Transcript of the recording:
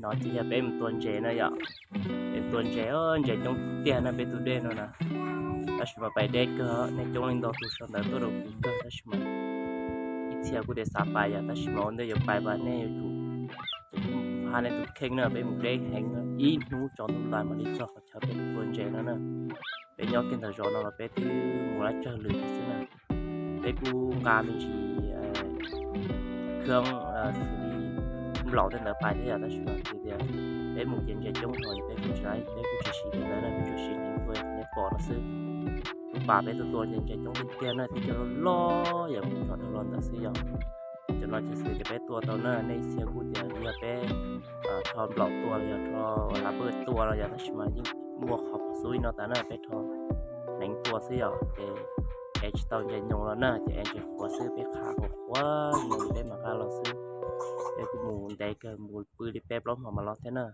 No ces yog peb mus tua ntses na yom. Peb tua ntses, ntses coob tiag na peb tus dej no na. Tab sis mas pais deb kawg, nej coob leej ntau tus sau ntawv tuaj rau kuv kawg, tab sis mas ib txhia kuj tias xav pais yom, tab sis mas ua ntej yuav pais mas nej yuav tsum phaj nej tus kheej na, peb mus deb heev, ib hnub tsaus ntuj ntais mam li txog qhov chaw peb tua ntses no na. Peb nyob kiag ntawm zos no los peb twb mus lab tsawg lwm xwb na. Peb kuj nqa me ntsis khab xws li nplaum tej ntawd pais thiab yom, tab sis mas tias peb mus ces ntses coob heev, peb kuj tsis, peb kuj tsis siv tej ntawd na, peb tsuas siv hneev tua nej pom no xwb. Kuv pam peb tua tua ces ntses coob tiag tiag na, tib co loj loj yom, kuv tsom tau los ntawd xwb yom. Cov no ces xws li tias peb tua tau na, nej ib txhia kuj tias yog peb rho nplaum tua los yog rho lav paj tua los yom, tab sis mas yeej muaj qhov xub li no tas na, peb rho hneev tua xwb yom, ces ev tsis tau ntses nyoos los na, ces ev ntses qhuav xwb, peb qha qhuav qhuav nyoos peb mam nqa los xwb. Peb kuj mus ntev kawg, mus pw li peb plaub hmo mam los thiab na.